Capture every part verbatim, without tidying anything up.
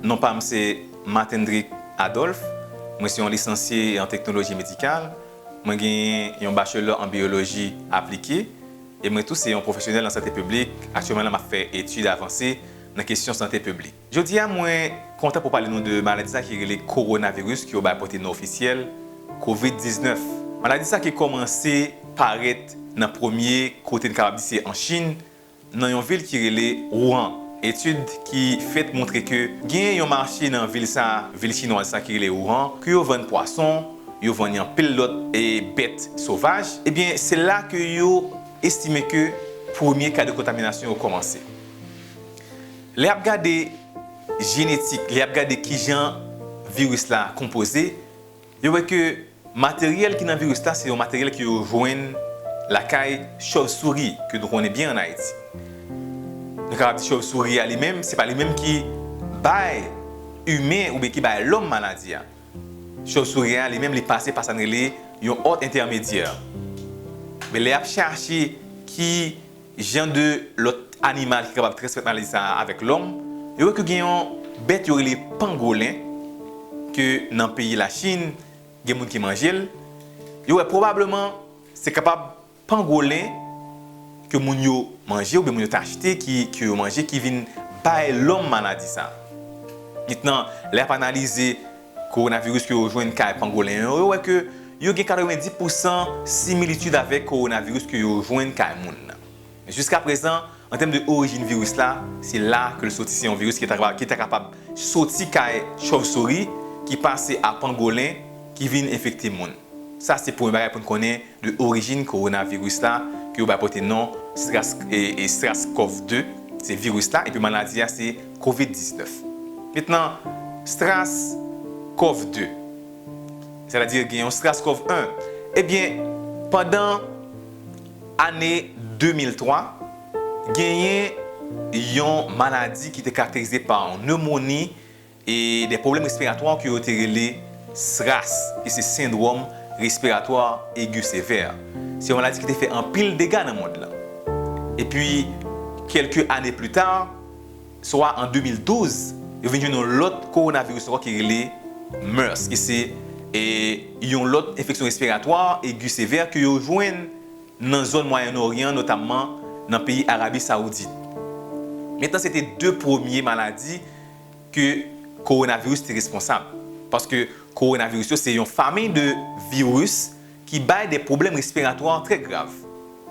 Non pa m se Martendrick Adolphe. Mwen se yon lisansye an teknoloji medikal. Mwen gen yon bachelor an biyoloji aplike. E mwen tou se yon pwofesyonèl nan sante piblik. Aktyèlman la, m ap fè etid avanse nan kesyon sante piblik. Jodi a, mwen kontan pou pale nou de maladi sa ki rele kowonaviris, ke yo bay pote non ofisyèl kovid diznèf. Maladi sa ki kòmanse parèt nan premye kote n kapab di se an Chin, nan yon vil ki rele Wuhan. Etid ki fèt montre ke gen yon mache nan vil sa, vil chinwaz sa ki rele Wuhan, ke yo vann pwason, yo vann yon pil lòt e bèt sovaj. Ebyen, se la ke yo estime ke premye ka de kontaminasyon yo kòmanse. Lè y ap gade jenetik, lè y ap gade kijan viris la konpoze, yo wè ke materyèl ki nan viris la se yon materyèl ke yo jwenn lakay chòvsouri, ke nou konnen byen ann Ayiti. Nou kapab di chòvsouri a li menm, se pa li menm ki bay imen oubyen ki bay lòm maladi a. Chòvsouri a li menm, li pase pa sa n rele yon òt entèmedyè. Men lè y ap chache ki jan de lòt animal ki kapab transmèt maladi sa a avèk lòm, yo wè ke gen yon bèt yo rele pangolen, ke nan peyi Lachin, gen moun ki manje l. Yo wè pwobableman se kapab pangolen ke moun yo manje oubyen moun yo te achte ki, ke yo manje ki vin bay lòm maladi sa. Mentnan, lè y ap analize kowonaviris ke yo jwenn kay pangolen yo, yo wè ke yo gen katrevenndis pousan similitid avèk kowonaviris ke yo jwenn kay moun nan. Men jiskaprezan, an tèm de orijin viris la, se la ke l soti. Se yon viris ki ta, ki ta kapab soti kay chòvsouri, ki pase a pangolen, ki vin enfekte moun. Sa se premye bagay pou n konnen de orijin kowonaviris la, ke yo bay pote non SRAS, e, e SRAS-CoV de, se viris la, epi maladi a se kovid diznèf. Mentnan, SRAS-CoV de, sètadi gen yon SRAS-CoV en. Ebyen, pandan ane de mil twa, genyen yon maladi ki te karakterize pa yon nemoni e de pwoblèm respiratwa ke yo te rele SRAS, ki se sendwòm respiratwa egi sevè. Se yon maladi ki te fè anpil dega nan mond lan. Epi, kèlke ane pli ta, swa an de mil douz, yo vin jwenn yon lòt kowonaviris ankò ki rele MERS, ki se, e, yon lòt enfeksyon respiratwa egi sevè ke yo jwenn nan zòn Mwayen Oryan, notamman nan peyi Arabi Sawoudit. Mentnan, se te de premye maladi ke kowonaviris te responsab. Paske kowonaviris yo se yon famiy de viris ki bay de pwoblèm respiratwa trè grav.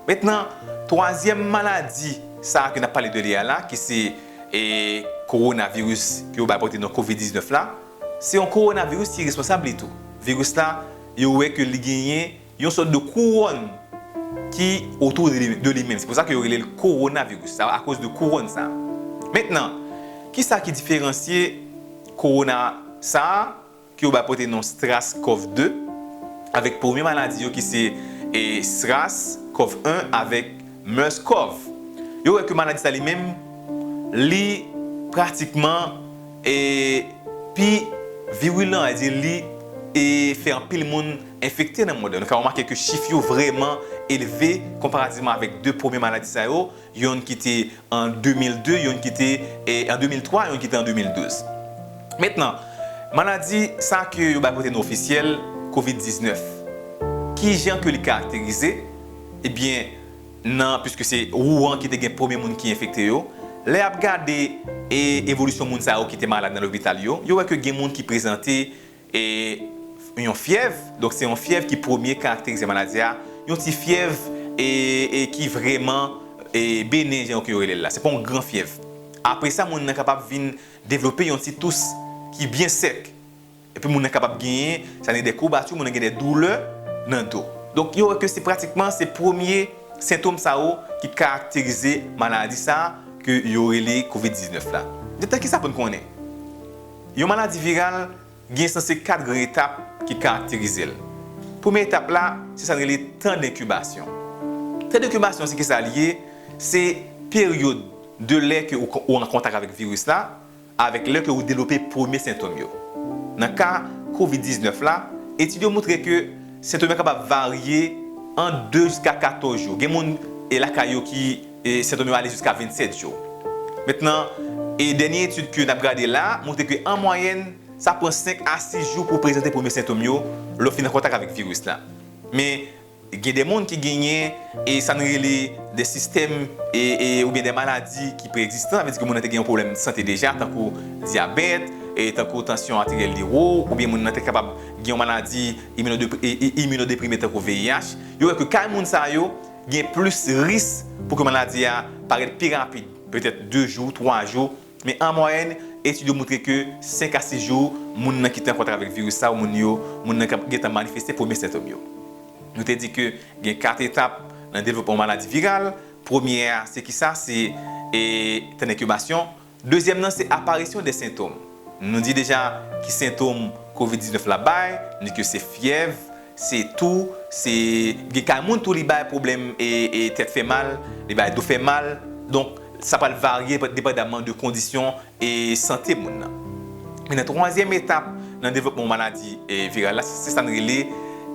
Mentnan, twazyèm maladi sa a ke n ap pale de li a la, ki se, e, kowonaviris ke yo bay pote non kovid diznèf la, se yon kowonaviris ki responsab li tou. Viris la, yo wè ke li genyen yon sòt de kouwòn ki otou de li, de li menm. Se pou sa ke yo rele l kowonaviris. Sa akoz de kouwòn sa. Mentnan, kisa ki diferansye kowona sa a, ke yo bay pote non SRAS-CoV de, avèk premye maladi yo ki se, e, SRAS-CoV en avèk MERS-CoV? Yo wè ke maladi sa li menm, li pratikman, e, pi virilan, sètadi li, e, fè anpil moun enfekte nan mond lan. Nou ka remake ke chif yo vrèman elve konparativman avèk de premye maladi sa yo, yonn ki te an de mil de, yonn ki te, e, an de mil twa, yonn ki te an de mil douz. Mentnan, maladi sa ke yo bay pote non ofisyèl kovid diznèf, kijan ke li karakterize? Ebyen, nan, piske se Wuhan ki te gen premye moun ki enfekte yo, lè y ap gade, e, evolisyon moun sa yo ki te malad nan lopital yo, yo wè ke gen moun ki prezante, e, yon fyèv. Donk, se yon fyèv ki premye karakterize maladi a. Yon ti fyèv, e, e ki vrèman, e, benen, jan ke yo rele l la. Se pa yon gran fyèv. Apre sa, moun nan kapab vin devlope yon ti tous ki byen sèk. Epi moun nan kapab genyen, sa gen de kourbati, moun nan gen de doulè nan do. Donk, yo wè ke se pratikman, se premye sentòm sa yo ki karakterize maladi sa ke yo rele kovid diznèf la. Mentnan, kisa pou n konnen? Yon maladi viral gen sanse kat gran etap ki karakterize l. Premye etap la, se sa n rele tan denkibasyon. Tan denkibasyon, se kisa li ye? Se peryòd de lè ke ou, ou an kontak avèk viris la, avèk lè ke ou devlope premye sentòm yo. Nan ka kovid diznèf la, etid yo montre ke sentòm yo kapab varye ant de jiska katòz jou. Gen moun, e, lakay yo ki, e, sentòm yo ale jiska vennsèt jou. Mentnan, E dènye etid ke n ap gade la montre ke an mwayèn, sa pran senk a sis jou pou w prezante premye sentòm yo lè w fin an kontak avèk viris la. Men, gen de moun ki genyen e sa n rele de sistèm e, e, oubyen de maladi ki preegzistan, sa vle di ke moun nan te gen yon pwoblèm sante deja, tankou dyabèt, e tankou tansyon ateryèl li wo, oubyen moun nan te kapab gen yon maladi iminodeprime tankou V I H. Yo wè ke kay moun sa yo gen plis risk pou ke maladi a parèt pi rapid, petèt de jou, twa jou, men an mwayèn, etid yo montre ke senk a sis jou, moun nan ki te an kontak avèk viris sa, ou moun yo, moun nan gentan manifeste premye sentòm yo. Nou te di ke gen kat etap nan devlopman maladi viral. Premye a, se kisa? Se, e, tan enkibasyon. Dezyèm nan, se aparisyon de sentòm. Nou di deja ki sentòm kovid diznèf la bay, nou di ke se fyèv, se tou, se gen kay moun tou li bay pwoblèm e, e tèt fè mal, li bay do fè mal. Donk, sa pral varye depandaman de kondisyon e sante moun nan. Men nan twazyèm etap nan devlopman maladi e viral la, se sa n rele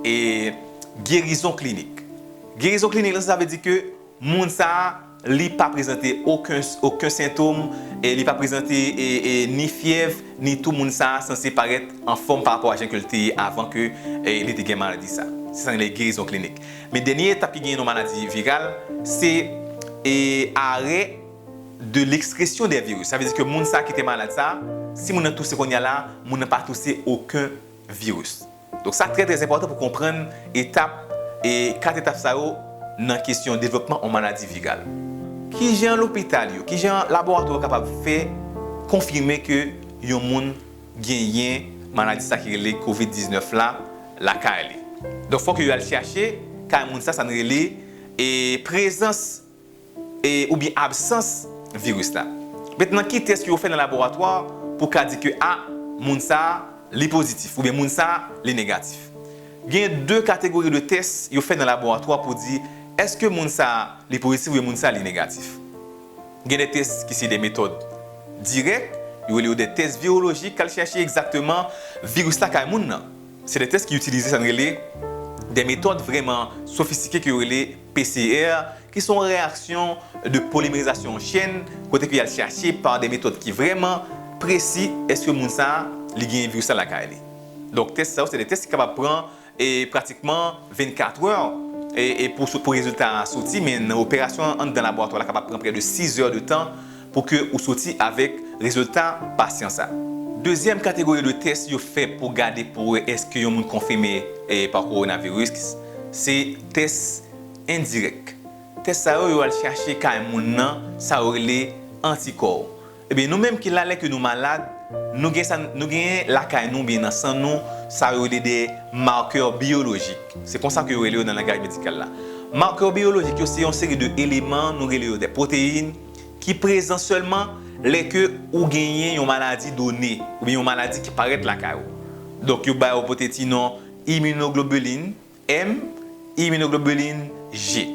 e gerizon klinik. Gerizon klinik la, sa vle di ke moun sa a, li pa prezante okenn, okenn sentòm, e li pa prezante e, e, ni fyèv, ni tou moun sa a sanse parèt anfòm pa rapò a jan ke l te ye avan ke e, li te gen maladi sa. Se sa n rele gerizon klinik. Men dènye etap ki genyen nan maladi viral, se e, arè de l'expression des virus. Sa vle di ke moun sa ki te malad sa, si moun nan touse kounye a la, moun nan pa touse okenn viris. Donk sa trè, trè enpòtan pou konprann etap e kat etap sa yo nan kesyon devlopman yon maladi viral. Kijan lopital yo, kijan laboratwa yo kapab fè konfime ke yon moun genyen maladi sa ki rele kovid diznèf la lakay li? Donk, fòk yo al chache kay moun sa, sa n rele e prezans e, oubyen absans viris la. Mentnan, ki tès yo fè nan laboratwa pou ka di ke, a, moun sa a, li pozitif, oubyen moun sa a, li negatif? Gen de kategori de tès yo fè nan laboratwa pou di, èske moun sa a, li pozitif oubyen moun sa a, li negatif? Gen de tès ki se de metòd dirèk, yo rele yo de tès virolojik, k al chache egzakteman viris la kay moun nan. Se de tès ki itilize sa n rele de metòd vrèman sofistike ke yo rele P C R, ki se yon reyaksyon de polimerizasyon an chèn, kote ke y al chache pa de metòd ki vrèman presi, èske moun sa a, li genyen viris la lakay li. Donk, tès sa yo, se de tès ki kapab pran e pratikman vennkat è e, e pou, pou rezilta a soti, men nan operasyon anndan laboratwa la kapab pran prè de sis è de tan pou ke ou soti avèk rezilta pasyan sa. Dezyèm kategori de tès yo fè pou gade pou wè èske yon moun konfime e, pa kowonaviris, se tès endirèk. Tès sa yo, yo al chache kay moun nan, sa yo rele antikò. Ebyen, nou menm ki la, lè ke nou malad, nou gen sa, nou genyen lakay nou, byen nan san nou, sa yo rele de markè biyolojik. Se konsa ke yo rele yo nan langaj medikal la. Markè biyolojik yo, se yon seri de eleman, nou rele yo de pwoteyin, ki prezan sèlman lè ke ou genyen yon maladi done, oubyen yon maladi ki parèt lakay ou. Donk, yo ba yo pote ti non iminoglobilin, M, iminoglobilin G.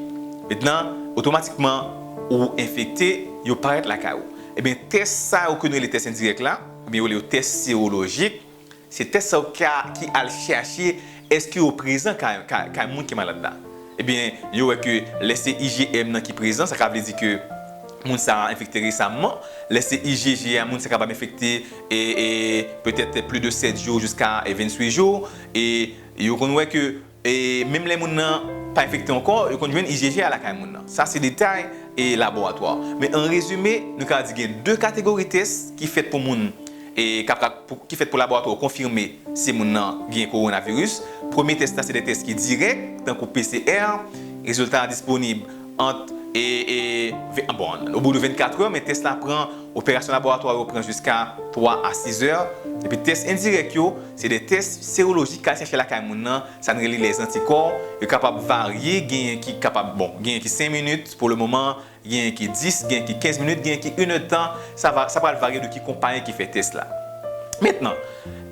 Mentnan, otomatikman, ou enfekte, yo parèt lakay ou. Ebyen, tès sa yo ke nou rele tès endirèk la, oubyen yo rele yo tès serolojik, se tès sa yo ki, ki al chache èske yo prezan kay, kay, kay moun ki malad la. Ebyen, yo wè ke lè se I G M nan ki prezan, sa ka vle di ke moun sa a enfekte resaman. Lè se I G G a, moun sa a kapab enfekte e, e petèt plis de sèt jou jiska e venntuit jou. E yo konn wè ke e menm lè moun nan pa enfekte ankò, yo konn jwenn I G G a lakay moun nan. Sa se detay e laboratwa. Men an rezime, nou ka di gen de kategori tès ki fèt pou moun e k ap, k ap, pou, ki fèt pou laboratwa yo konfime si moun nan gen kowonaviris. Premye tès la se de tès ki dirèk, tankou P C R. Rezilta a disponib ant e, e, ven- bon, au bout de vennkat è, men tès la pran, operasyon laboratwa yo pran jiska twa a sis è. Epi tès endirèk yo, se de tès serolojik k al chache lakay moun nan, sa n rele lèzantikò, yo kapab varye, genyen ki kapab, bon, genyen ki senk minit pou le moman, genyen ki dis, genyen ki kenz minit, genyen ki inèdtan, sa va, sa pral varye de ki konpayi ki fè tès la. Mentnan,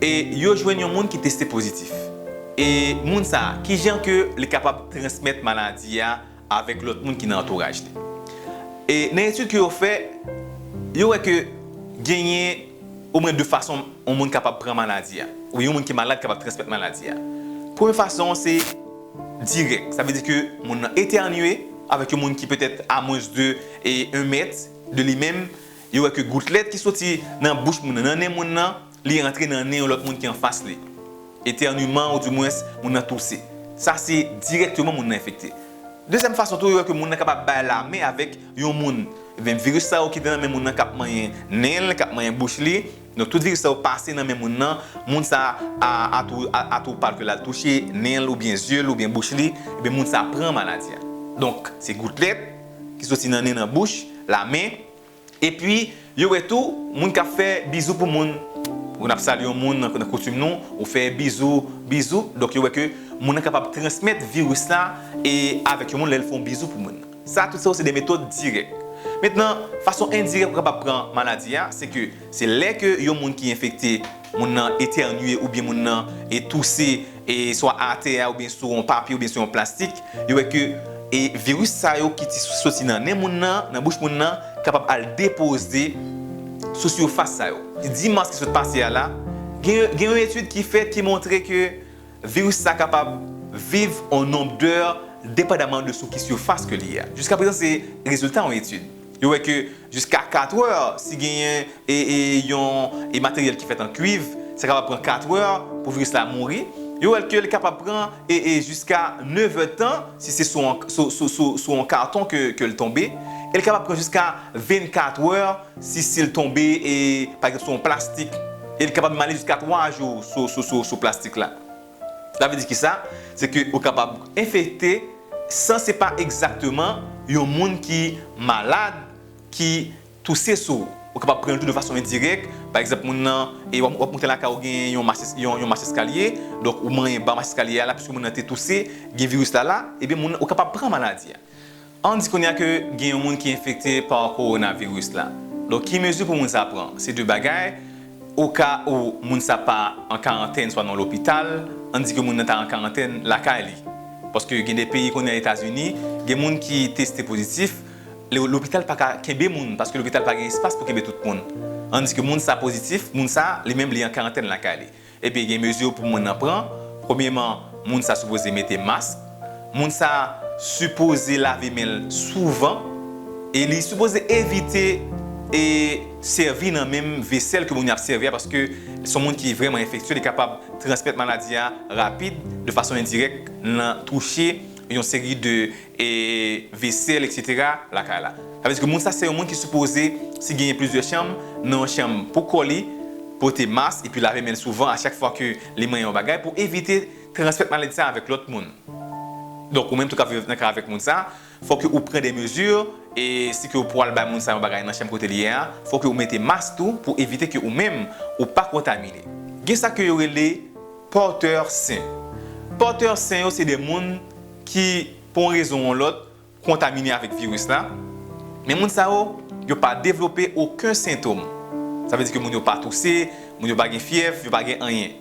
e yo jwenn yon moun ki teste pozitif. E moun sa a, kijan ke li kapab transmèt maladi a avèk lòt moun ki nan antouraj li? E nan etid ke yo fè, yo wè ke genyen omwen de fason yon moun kapab pran maladi a, oubyen yon moun ki malad kapab transmèt maladi a. Premye fason an se dirèk, sa vle di ke moun nan etènye avèk yon moun ki petèt a mwens de e, en mèt de li menm, Yo wè ke goutlèt ki soti nan bouch moun nan, nan nen moun nan, li antre nan nen yon lòt moun ki anfas li. Etèniman, oudimwens, moun nan touse. Sa se dirèkteman moun nan enfekte. Dezyèm fason tou, yo wè ke moun nan kapab bay lamen avèk yon moun. Ebyen, viris sa yo ki te nan men moun nan k ap manyen nen l, k ap manyen bouch li. Donk, tout viris sa yo pase nan men moun nan. Moun sa a, atò, a, atò pa l ke l al touche nen l oubyen zye l oubyen bouch li, ebyen, moun sa pran maladi a. Donk, se goutlèt ki soti nan nen, nan bouch, lamen. Epi, yo wè tou, moun k ap fè bizou pou moun. Ou konn ap salye yon moun nan, nan koutim nou, ou fè bizou, bizou. Donk, yo wè ke moun nan kapab transmèt viris la e avèk yon moun lè l fè yon bizou pou moun nan. Sa, tout sa yo se de metòd dirèk. Mentnan, fason endirèk ou kapab pran maladi a, se ke se lè ke yon moun ki enfekte, moun nan etènye oubyen moun nan e touse, e swa atè a oubyen sou yon papye oubyen sou yon plastik, yo wè ke e viris sa yo ki ti soti nan nen moun nan, nan bouch moun nan, kapab al depoze sou sifas sa yo. Dis mas ki sot pase a la, gen, gen yon etid ki fèt ki montre ke viris sa kapab viv yon nonb dè depandaman de sou ki sifas ke li ye a. Jiska prezan, se rezilta yon etid. Yo wè ke jiska kat è, si genyen e, e yon e materyèl ki fèt an kwiv, sa kapab pran kat è pou viris la mouri. Yo wè ke li kapab pran e, e jiska nèf è tan, si se sou yon, sou, sou, sou, sou yon katon ke, ke l tonbe. E li kapab pran jiska vennkat è, si, si l tonbe, e, pa egzanp, sou yon plastik. E li kapab menm ale jiska twa jou sou, sou, sou, sou plastik la. Sa vle di kisa? Se ke ou kapab enfekte san se pa egzakteman yon moun ki malad ki touse sou ou. Ou kapab pran l tou de fason endirèk. Pa egzanp, moun nan, e w ap, w ap monte lakay ou, gen yon mach, yon, yon mach eskalye, donk ou manyen ba mach eskalye a la, piske moun nan te touse, gen viris la la, ebyen moun, ou kapab pran maladi a. Ann di kounye a ke gen yon moun ki enfekte pa kowonaviris la. Donk, ki mezi pou moun sa pran? Se de bagay. Oka ou moun sa pa an karantèn, swa nan lopital, ann di ke moun nan ta an karantèn lakay li. Paske gen de peyi kounye a, Etazini, gen moun ki teste pozitif, lo-, lopital pa ka kenbe moun, paske lopital pa gen espas pou kenbe tout moun. Ann di ke moun sa pozitif, moun sa, li menm, li an karantèn lakay li. Epi gen mezi pou moun nan pran. Premyeman, moun sa sipoze mete mask. Moun sa sipoze lave men l souvan. E li sipoze evite e sèvi nan menm vesèl ke moun yo ap sèvi a, paske se yon moun ki vrèman enfektye, li kapab transmèt maladi a rapid, de fason endirèk, nan touche yon seri de e vesèl, etsetera, lakay la. Sa vle di ke moun sa se yon moun ki sipoze, si genyen plizyè chanm, nan yon chanm pou kò li, pote mas epi lave men l souvan a chak fwa ke li manyen yon bagay pou evite transmèt maladi sa avèk lòt moun. Donk, ou menm tou k ap viv nan kay avèk moun sa, fòk ou pran de mezi, e si ke ou pral bay moun sa yon bagay nan chanm kote li ye a, fòk ou mete mas tou pou evite ke ou menm ou pa kontamine. Gen sa ke yo rele pòtè sen. Pòtè sen yo se de moun ki, pou yon rezon ou yon lòt, kontamine avèk viris la. Men moun sa yo, yo pa devlope okenn sentòm. Sa vle di ke moun yo pa touse, moun yo pa gen fyèv, yo pa gen anyen.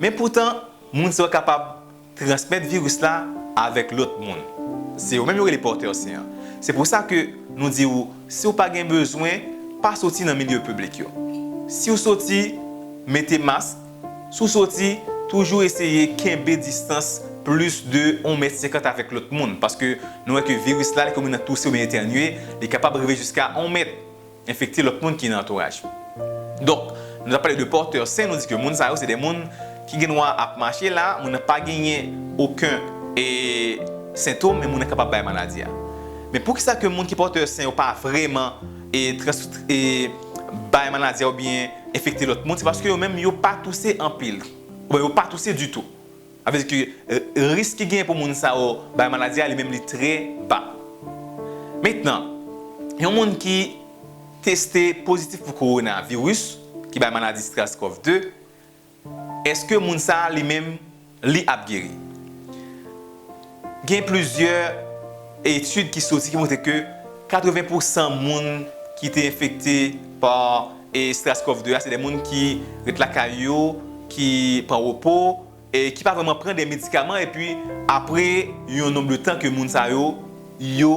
Men poutan, moun sa yo kapab transmèt viris la avèk lòt moun. Se yo menm yo rele pòtè sen an. Se pou sa ke nou di ou, si w pa gen bezwen, pa soti nan milye piblik yo. Si w soti, mete mas. Si w soti, toujou eseye kenbe distans plis de yon mèt senkant avèk lòt moun, paske nou wè ke viris la, lè ke moun nan touse oubyen etènye, li kapab rive jiska yon mèt, enfekte lòt moun ki nan antouraj. Donk, nou t ap pale de pòtè sen, nou di ke moun sa yo se de moun ki gen dwa ap mache la, moun nan pa genyen okenn e sentòm, men moun nan kapab bay maladi a. Men poukisa ke moun ki pòtè sen yo pa vrèman e trans-, e bay maladi a oubyen enfekte lòt moun? Se paske yo menm yo pa touse anpil, oubyen yo pa touse ditou. Sa vle di ke, e, risk ki genyen pou moun sa yo bay maladi a, li menm li trè ba. Mentnan, yon moun ki teste pozitif pou kowonaviris, ki bay maladi SARS-CoV de, èske moun sa a li menm li ap geri? Gen plizyè etid ki soti ki montre ke katreven pousan moun ki te enfekte pa e SARS-CoV de a, se de moun ki ret lakay yo, ki pran repo, e ki pa vrèman pran de medikaman, epi apre yon nonb de tan ke moun sa yo, yo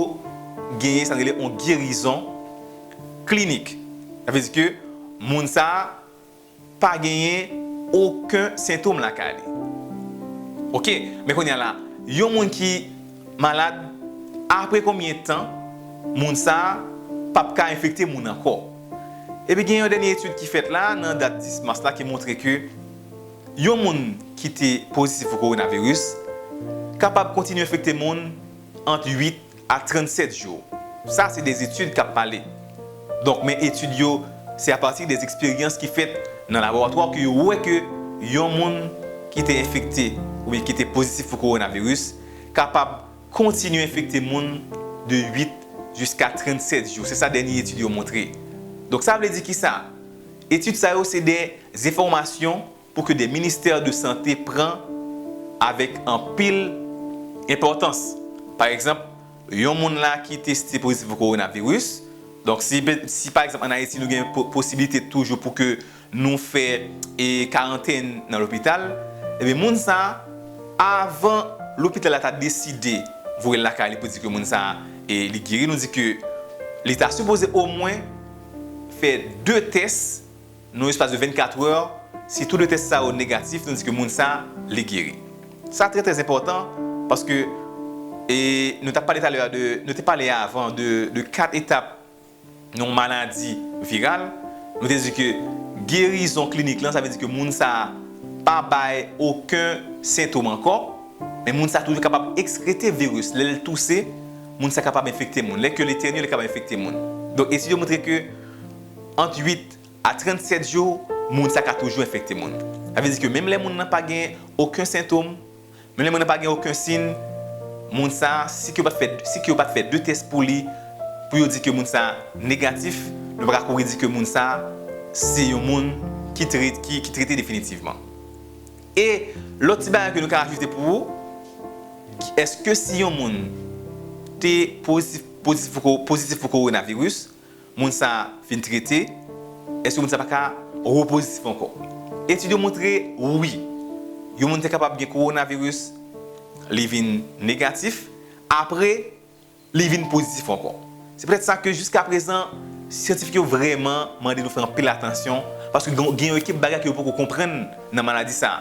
genyen sa n rele yon gerizon klinik. Sa vle di ke moun sa a pa genyen okenn sentòm lakay li. Oke, men kounye a la, yon moun ki malad, apre konbyen tan moun sa a p ap ka enfekte moun ankò? Epi gen yon dènye etid ki fèt la, nan dat dis mas la, ki montre ke yon moun ki te pozitif pou kowonaviris kapab kontinye enfekte moun ant uit a trannsèt jou. Sa se de etid k ap pale. Donk, men etid yo, se apati de eksperyans ki fèt nan laboratwa ke yo wè ke yon moun ki te enfekte oubyen ki te pozitif pou kowonaviris kapab kontinye enfekte moun de uit jiska trannsèt jou. Se sa dènye etid yo montre. Donk, sa vle di ki sa? Etid sa yo se de enfòmasyon pou ke de ministè de sante pran avèk anpil enpòtans. Pa egzanp, yon moun la ki teste pozitif pou kowonaviris, donk si, si pa egzanp ann Ayiti nou gen po- posiblite toujou pou ke nou fè e karantèn nan lopital, ebyen moun sa a, avan lopital la ta deside voye l lakay li pou di ke moun sa a e li geri, nou di ke li ta sipoze omwen fè de tès nan yon espas de vennkat è. Si tou de tès sa yo negatif, nou di ke moun sa a li geri. Sa trè trè enpòtan paske e nou t ap pale talè a de, nou te pale avan de, de kat etap yon maladi viral. Nou te di ke gerizon klinik lan, sa vle di ke moun sa a pa bay okenn sentòm ankò, men moun sa a toujou kapab ekskrete viris. Lè l touse, moun sa a kapab enfekte moun. Lè ke l etènye, li kapab enfekte moun. Donk, etid yo montre ke ant uit a trannsèt jou, moun sa a ka toujou enfekte moun. Sa vle di ke menm lè moun nan pa gen okenn sentòm, menm lè moun nan pa gen okenn siy, moun sa a, si ke yo pa t fè, si ke yo pa t fè de tès pou li, pou yo di ke moun sa a negatif, nou pa ka kouri di ke moun sa a se yon moun ki tre- ki, ki trete definitivman. E lòt ti bagay ke nou ka ajoute pou ou, èske si yon moun te pozitif, pozitif pou ko- pozitif pou kowonaviris, moun sa a fin trete, èske moun sa a pa ka repozitif ankò? Etid yo montre wi, yon moun te kapab gen kowonaviris, li vin negatif, apre li vin pozitif ankò. Se poutèt sa ke jiska prezan, syantifik yo vrèman mande nou fè anpil atansyon, paske gen gen yon ekip bagay ke yo poko konprann nan maladi sa a.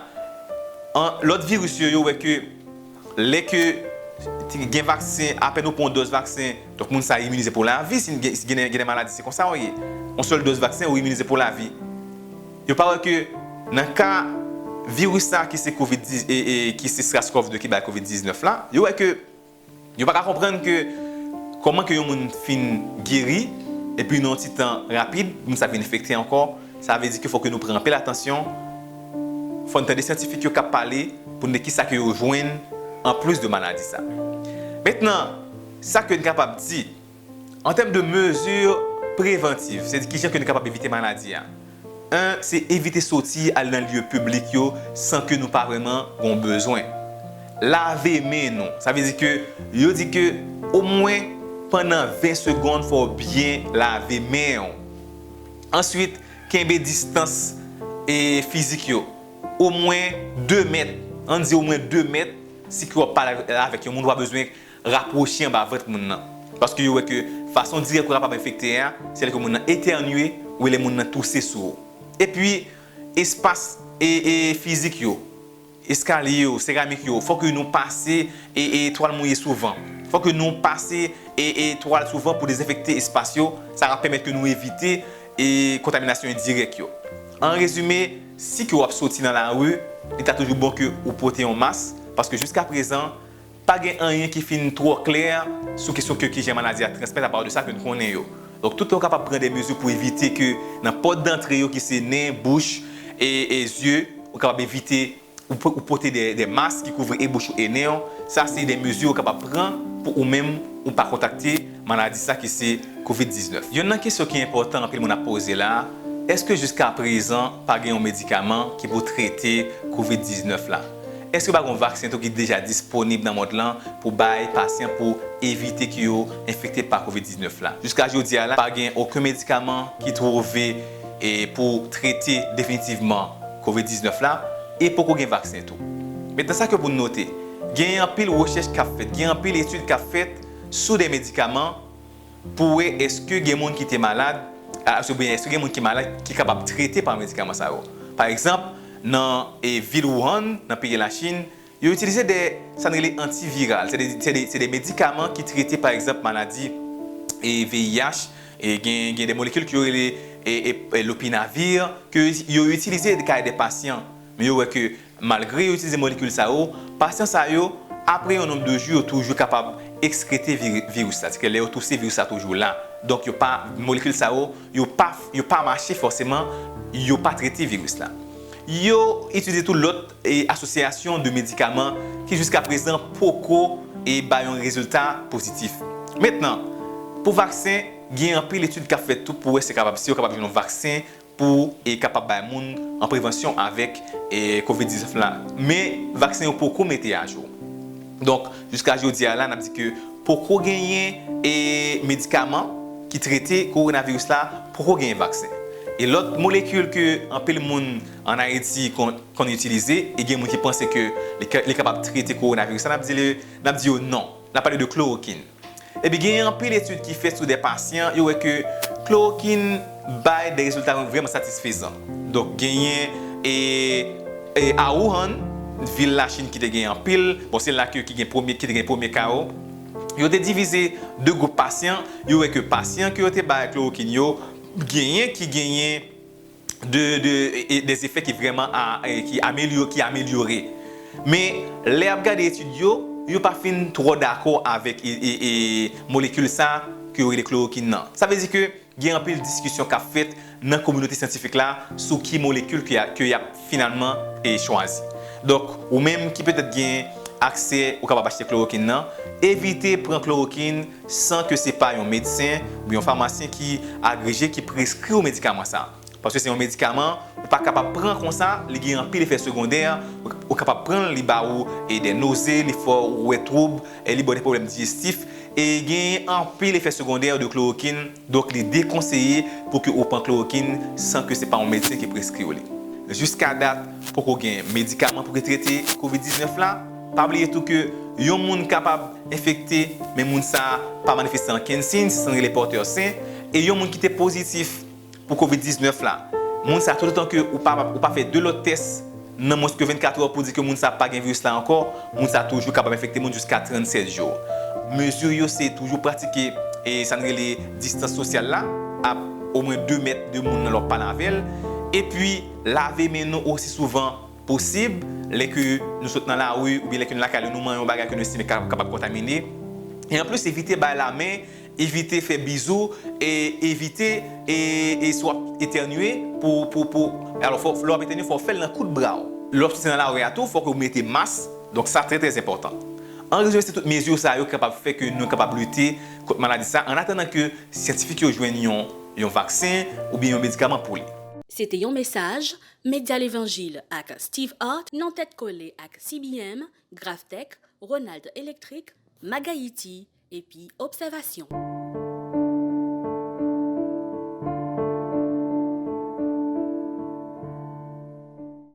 An, lòt viris yo, yo wè ke lè ke gen vaksen, apèn ou pran yon dòz vaksen, donk moun sa a imunize pou lavi, si gen, si gen, gen de maladi, se konsa yo ye. Yon sèl dòz vaksen, ou imunize pou lavi. Yo pa wè ke nan ka viris sa a ki se kovid diz, e, e, ki se sars kòv de ki bay kovid diznèf la, yo wè ke yo pa ka konprann ke kòman ke yon moun fin geri, epi nan yon ti tan rapid, moun sa vin enfekte ankò, sa vle di ke fòk ke nou pran anpil atansyon, fò n tande syantifik yo k ap pale pou n di kisa ke yo jwenn anplis de maladi sa. Mentnan, sa ke n kapab di, an tèm de mezi prevantiv, se di kijan ke nou kapab evite maladi a. En, se evite soti al nan lye piblik yo san ke nou pa vrèman gon bezwen. Lave men nou. Sa vle di ke yo di ke omwen pandan ven segonn fò w byen lave men w. Answit, kenbe distans e fizik yo. Omwen de mèt. Ann di omwen de mèt. Si ke w ap pale avèk yon moun, ou pa bezwen rapwoche anba vant moun nan. Paske yo wè ke fason dirèk ou kapab enfekte a, se lè ke moun nan etènye, ou lè moun nan touse sou ou. Epi, espas e, e fizik yo, eskalye yo, seramik yo, fòk nou pase e, e twal mouye souvan. Fòk nou pase e, e twal souvan pou dezenfekte espas yo. Sa va pèmèt ke nou evite e kontaminasyon endirèk yo. An rezime, si ke w ap soti nan lari, li ta toujou bon ke ou pote yon mas, paske jiska prezan, pa gen anyen ki fin twò klè sou kesyon ke kijan maladi a transmèt apa de sa ke n konnen yo. Donk, tout tan w kapab pran de mezi pou evite ke nan pòt dantre yo ki se nen, bouch e, e zye, ou kapab evite ou, po- ou pote de, de mas ki kouvri e bouch ou e nen w. Sa se de mezi ou kapab pran pou ou menm ou pa kontakte maladi sa ki se kovid diznèf. Yonn nan kesyon ki enpòtan anpil moun ap poze la, èske jiska prezan pa gen yon medikaman ki pou trete kovid diznèf la? Èske pa gen yon vaksen tou ki deja disponib nan mond lan pou bay pasyan pou evite ke yo enfekte pa kovid diznèf la? Jiska jodi a la, pa gen okenn medikaman ki twouve e pou trete definitivman kovid diznèf la, e poko gen vaksen tou. Mentnan sa ke pou n note, gen anpil rechèch k ap fèt, gen anpil etid k ap fèt sou de medikaman pou wè èske gen moun ki te malad, a, oubyen èske gen moun ki malad ki kapab trete pa medikaman sa yo. Pa egzanp, nan e, vil Wuhan, nan peyi Lachin, yo itilize de, sa n rele antiviral. Se de, se de, se de medikaman ki trete, pa egzanp, maladi e, V I H. E gen, gen de molekil ki yo rele e, e, e lopinavir, ke yo itilize nan ka de pasyan. Men yo wè ke malgre yo itilize molekil sa yo, pasyan sa yo, apre yon nonb de jou, yo toujou kapab ekskrete viri-, viris la. Sètadi ke lè yo touse, viris la toujou la. Donk, yo pa, molekil sa yo, yo pa, yo pa mache fòseman, yo pa trete viris la. Yo itilize tou lòt, e, asosyasyon de medikaman ki jiska prezan poko, e, bay yon rezilta pozitif. Mentnan, pou vaksen, gen anpil etid k ap fèt tou pou wè si kapab, si yo kapab jwenn yon vaksen pou, e, kapab bay moun an prevansyon avèk, e, kovid diznèf la. Men, vaksen yo poko mete ajou. Donk, jiska jodi a la, n ap di ke poko genyen, e, medikaman ki trete kowonaviris la, poko genyen vaksen. E lòt molekil ke anpil moun ann Ayiti konn, konn itilize, e gen moun ki panse ke li ka, li kapab trete kowonaviris la, n ap di, li, n ap di yo non. N ap pale de klorokin. Epi genyen anpil etid ki fèt sou de pasyan, yo wè ke klorokin bay de rezilta vrèman satisfezan. Donk, genyen, e, e, a Wuhan, vil Lachin ki te gen anpil, bon, se la ke, ki gen premye, ki te gen premye ka yo, yo te divize de gwoup pasyan, yo wè ke pasyan ke yo te bay klorokin yo, genyen ki genyen de, de, e, e, de efè ki vrèman a, e, ki amelyo-, ki amelyore. Men, lè y ap gade etid yo, yo pa fin twò dakò avèk, e, e, e, molekil sa ke yo rele klorokin nan. Sa vle di ke gen anpil diskisyon k ap fèt nan kominote syantifik la sou ki molekil ke y a, ke y ap finalman, e, chwazi. Donk, ou menm ki petèt gen aksè, ou kapab achte klorokin nan, evite pran klorokin san ke se pa yon medsen oubyen yon famasyen ki agreje, ki preskri w medikaman sa. Paske se yon medikaman, ou pa kapab pran konsa, li gen anpil efè segondè, ou, ou kapab pran l, li ba ou, e, de noze, li fè w wè twoub, e li ba w de pwoblèm dijestif, e gen anpil efè segondè de klorokin, donk li dekonseye pou ke ou pran klorokin san ke se pa yon medsen ki preskri w li. Jiska dat, poko gen medikaman pou ki trete kovid diznèf la. Pa bliye tou ke yon moun kapab enfekte, men moun sa pa manifeste ankenn siy, se sa n rele pòtè sen, e yon moun ki te pozitif pou kovid diznèf la. Moun sa, toutotan ke ou pa, ou pa fè de lòt tès nan mwens ke vennkat è pou di ke moun sa pa gen viris la ankò, moun sa toujou kapab enfekte moun jiska trannsèt jou. Mezi yo se toujou pratike, e, sa n rele distans sosyal la, a omwen de mèt de moun nan lè w ap pale avè l. Epi, lave men nou osi souvan posib, lè ke nou sot nan lari, oubyen lè ke nou lakay nou, nou manyen yon bagay ke nou estime ka, kapab kontamine. E anplis, evite bay lamen, evite fè bizou, e evite, e, e si w ap etènye, pou, pou, pou, alò, fò, lè w ap etènye, fò w fè l nan kout bra w. Lè w ap soti nan lari a tou, fò ke w mete mas. Donk, sa trè, trè enpòtan. An rezime, se tout mezi sa yo ki kapab fè ke nou kapab lite kont maladi sa, an atandan ke syantifik yo jwenn yon, yon vaksen oubyen yon medikaman pou li. Se te yon mesaj Medya Levanjil ak Steve Hart nan tèt kole ak C B M, Graftech, Ronald Electric, Magayiti epi Obsèvasyon.